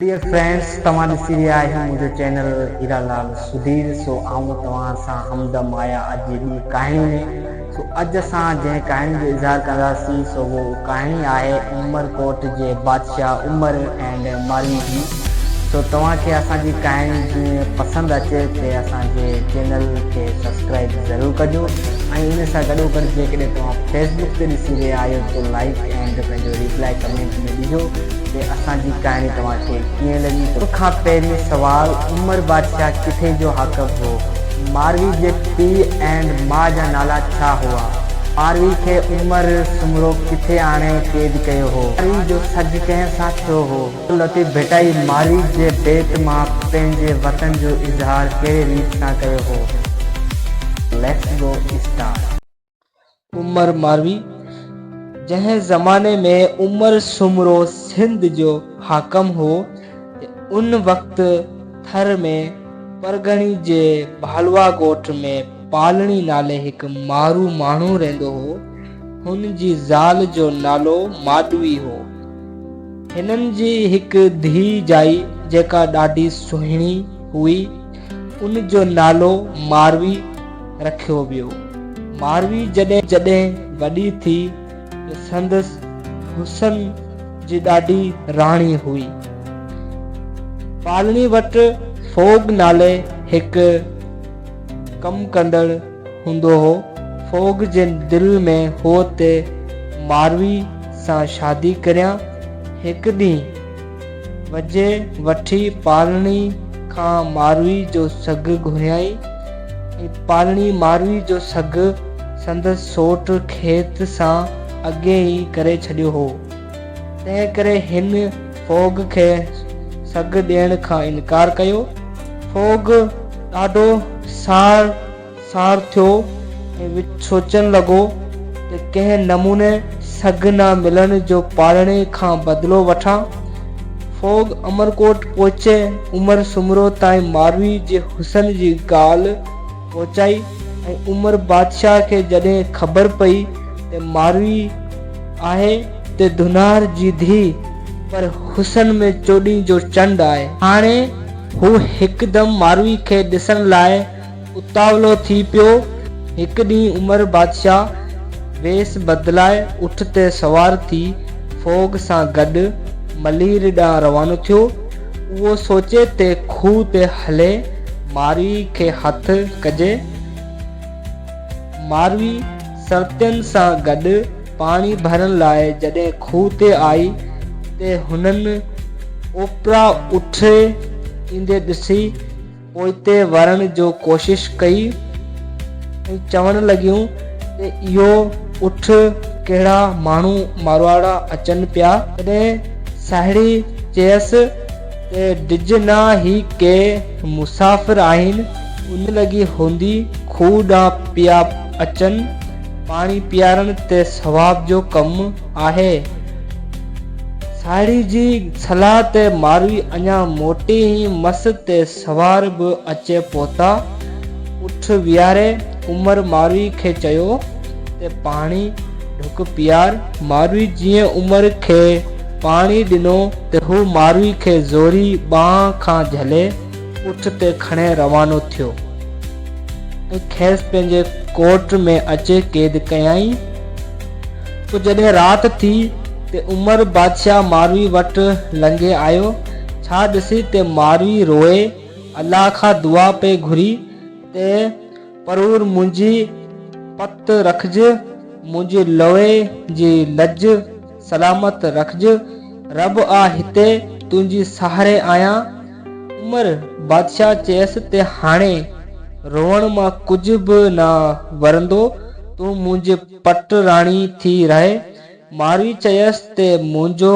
Dear friends توهان ڏسي رهيا آهيو منهنجو چينل هيرا لال سڌير سو آئون توهان سان همدم آهيان اڄ جي ٻي ڪهاڻي ۾ سو اڄ اسان جنهن ڪهاڻي جو اظهار ڪنداسين سو اهو ڪهاڻي آهي عمر ڪوٽ جي بادشاهه عمر اينڊ ماروي جي سو توهان کي اسان جي ڪهاڻي جي پسند اچي ته اسان جي چينل کي سبسڪرائب ضرور ڪجو ۽ ان سان گڏو گڏ جيڪڏهن توهان فيس بڪ تي ڏسي رهيا آهيو ته لائڪ اينڊ پنهنجو ريپلائي ڪمينٽ ۾ ڏجو ته اسان جي ڪهاڻي توهان کي ڪيئن لڳي. سڀ کان پهرين سوال عمر بادشاهه ڪٿي جو حاڪم هو؟ ماروي جي پيء اينڊ ماء جا نالا ڇا هئا؟ ماروي کي عمر سومرو ڪٿي آڻي قيد ڪيو هو؟ ماروي جو سڳ ڪنهن سان ٿيو هو؟ لطيف ڀٽائي ماروي جي بيت مان پنهنجي وطن جو اظهار ڪهڙي ريت سان ڪيو هو؟ Let's go start. Umar Marvi, جنهن زماني ۾ عمر سومرو سنڌ جو حاڪم هو ته ان وقت ٿر ۾ پرڳڻي جي ڀالوا ڳوٺ ۾ پالڻي نالي هڪ مارو ماڻهو رهندو هو. هن جي زال جو نالو ماڏوي هو. هنن جي هڪ ڌيء ڄائي جيڪا ڏاڍي سهڻي هئي. ان جو نالو ماروي رکيو ويو. ماروي جڏهن جڏهن وڏي ٿي ته سندس حسن جي ڏاڍي راڻي هئي. پالڻي وٽ ڦوڳ نالي هڪ ڪم ڪندڙ هوندو هو. ڦوڳ جي دل ۾ هو ته ماروي سان شادي ڪريان. هڪ ڏينهن وجهه وٺي پالڻي کان ماروي جو سڳ گهريائين ۽ پالڻي ماروي جو سڳ سندس سوٽ کيت سان اڳي ئي ڪري ڇڏيو هو، تنهنڪري هن ڦوڳ کي سڳ ڏيڻ کان انڪار ڪيو. ڦوڳ ڏاڍو ساڙ سار ٿيو ۽ وچ سوچڻ لڳو ته ڪنهن نموني سگهه نه ملڻ جو پالڻي کان بدلو وٺان. ڦوڳ امرڪوٽ پهچي عمر سومرو تائين ماروي جي حسن جي ڳالهه پهچائي ۽ عمر بادشاهه کي جڏهن خبر پئي ته ماروي آهي ته ڌنار جي ڌيء پر حسن ۾ چوڏهين جو چنڊ آهي. هاڻي هو هڪدم ماروي کي ڏسڻ لاء اتاولو ٿي پيو. هڪ ڏينهن عمر بادشاهه ويس بدلائي اٺ تي سوار ٿي ڦوڳ سان گڏ ملير ڏانهن روانو ٿيو. اهو سوچي ته کوهه تي هلي ماروي کي هٿ ڪجي. ماروي سرتين سان گڏ پاڻي ڀرڻ لاء جڏهن کوهه تي آئي ته هنن اوپرا اٺ ايندي ڏسي پوئتي ورڻ جو ڪوشش ڪئي ۽ چوڻ لڳيون ته اهو اٺ ڪهڙا ماڻهو مارواڙا اچن پيا. تڏهن ساهيڙي چيس ته ڊڄ نه هي ڪي مسافر آهن، اڃ لڳي هوندي کوهه ڏانهن پيا اچن، پاڻي پيارڻ ته ثواب جو ڪم آهي. ساهيڙي جي صلاح تي ماروي اڃا موٽي ئي مس تي سوار به اچي پهتا. اٺ ويهاري عمر ماروي کي چيو ته پاڻي ڍڪ پيار. ماروي جيئن عمر کي پاڻي ڏنو ته هو ماروي کي زوري ٻانهن کان جهلي اٺ تي کڻي روانو ٿيو ۽ کيس پنهنجي ڪوٽ ۾ اچي قيد ڪيائين. پوء جڏهن رات ٿي ته عمر بادشاهه ماروي وٽ لنگهي آيو. ڇا ڏسي ته ماروي روئي الله کان دعا پئي گهري ته پرور منهنجي پت رکج، منهنجي لوئي جي لڄ سلامت رکج، رب آ هتي تنهنجي سهاري آهيان. عمر بادشاهه چيس ته هاڻي روئڻ مان ڪجهه به نه ورندو، تون منهنجي پٽ راڻي ٿي رهه. ماروي چيس ته منهنجو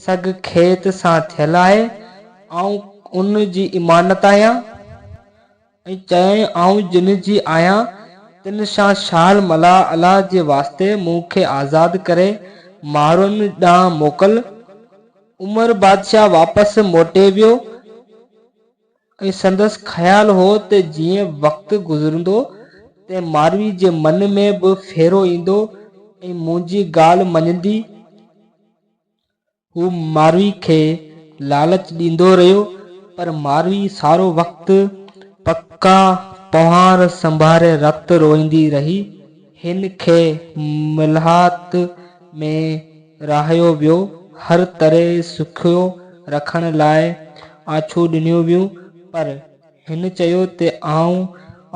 سڳ کيت سان ٿيل آهي، آئون ان جي امانت آهيان. ۽ چيائين آئون جن جي آهيان، تن سان شال ملاح الله جي واسطي مون کي آزاد ڪري ماروئن ڏانهن موڪل. عمر بادشاهه واپس موٽي ويو ۽ سندس خيال هو ته جيئن وقت گذرندو تيئن ماروي جي من ۾ به ڦيرو ايندو ۽ منهنجي ڳالهه مڃيندي. هو ماروي کي لالچ ڏيندو رهيو، پر ماروي سارو وقت پکا پنهوار سنڀاري رت روئيندي رهي. هن کي ملهات ۾ رهايو ويو، هر طرح سکيو رکڻ لاء آڇون ڏنيون ويون، پر هن چيو ته آئون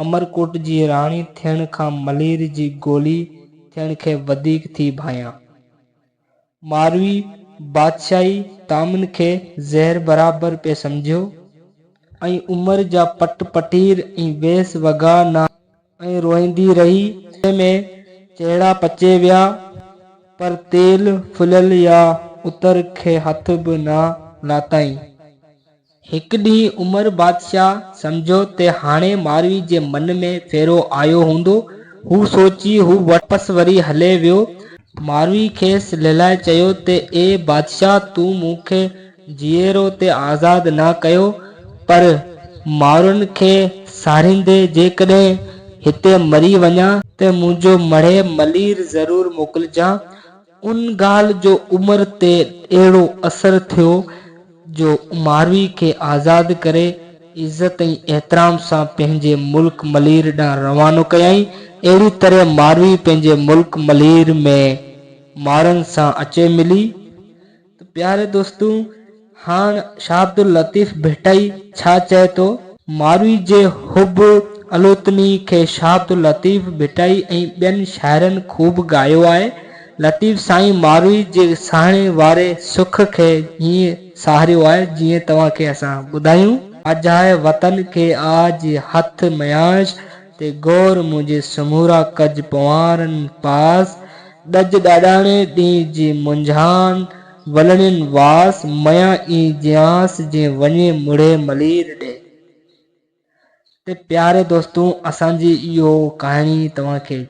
امرڪوٽ جي راڻي ٿيڻ کان ملير جي گولي ٿيڻ کي وڌيڪ ٿي ڀانيان. ماروي بادشاهي طعامن کي زهر برابر پئي سمجهيو ۽ عمر جا پٽ پٽير ۽ ويس وڳا نه ۽ روئيندي رهي. ۾ چهڙا پچي ويا، پر تيل ڦليل يا اتر کي هٿ به نه لاتائين. هڪ ڏينهن عمر بادشاهه سمجهيو ته هاڻي ماروي جي من ۾ ڦيرو آيو هوندو. هو سوچي هو واپس وري هلي ويو. ماروي کيس لهلائي چيو ته اي بادشاهه تون مون کي جيئرو ته آزاد نه ڪيو پر مارون کي ساريندي جيڪڏهن هتي مري وڃان ته منهنجو مڙهي ملير ضرور موڪلجان. ان ڳالهه جو عمر تي اهڙو اثر ٿيو جو ماروي کي آزاد ڪري عزت ۽ احترام سان پنهنجي ملڪ ملير ڏانهن روانو ڪيائين. اهڙي طرح ماروي پنهنجي ملڪ ملير ۾ مارن سان اچي ملي. ته پياري دوستو هاڻ شاهه عبداللطيف ڀٽائي ڇا چئي ٿو؟ ماروي جي حب الوطني کي شاهه عبداللطيف ڀٽائي ۽ ٻين شاعرن خوب ڳايو آهي. لطيف سائين ماروي جي ساهڻي واري سک کي هيئن ساهريو آهي جيئن توهان کي اسان ٻڌايون. اجهائي وطن کي آء جي هٿ ميانش تي گور منهنجي سمورا ڪج پنوارن پاس، ڏج ڏاڏاڻي ڏينهن جي منجهان ولڻين واس، ميان اين جيانس جين وڃي مڙهي ملير ڏي. ته پياري دوستون اسان جي اهو ڪهاڻي توهان کي ڪيئن.